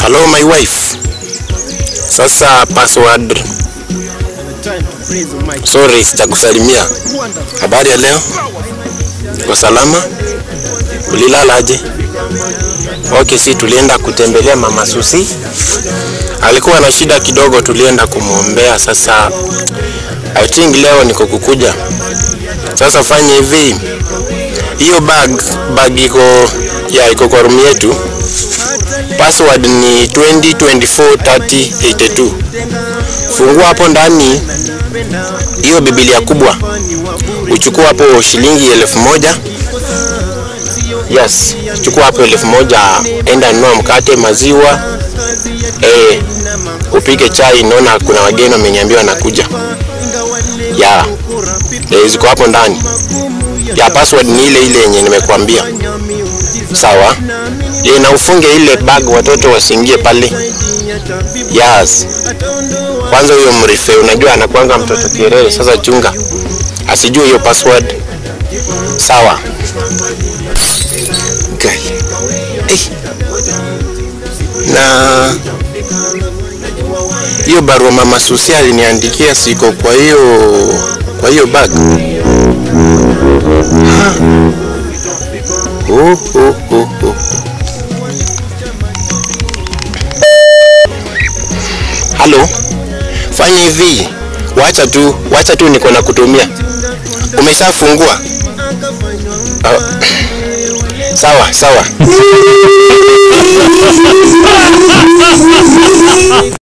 Hello my wife. Sasa password. Sorry, sijakusalimia. Habari ya leo? Uko salama? Ulilala aje? Okay, si tulienda kutembelea Mama Susi. Alikuwa na shida kidogo, tulienda kumwombea. Sasa I think leo niko kukuja. Sasa fanya hivi. Hiyo bag iko ya iko kwa room yetu. Password ni 20243082. Fungua hapo ndani hiyo Biblia kubwa. Uchukua hapo shilingi 1000. Yes, chukua hapo 1000, enda nunua mkate, maziwa, upike chai. Naona kuna wageni wameniambia wanakuja. Yeah. Ziko hapo ndani. Ya password ni ile ile yenye nimekuambia. Sawa? Na ufunge ile bag watoto wasiingie pale. Yes. Kwanza huyo mrife unajua anakuanga mtoto kierere, sasa chunga asijue hiyo password. Sawa. Okay. Na hiyo barua Mama Susi aliniandikia siko kwa hiyo bag. Ha. Oh. Halo. Fanya hivi. Wacha tu niko na kutumia. Umeshafungua? Sawa.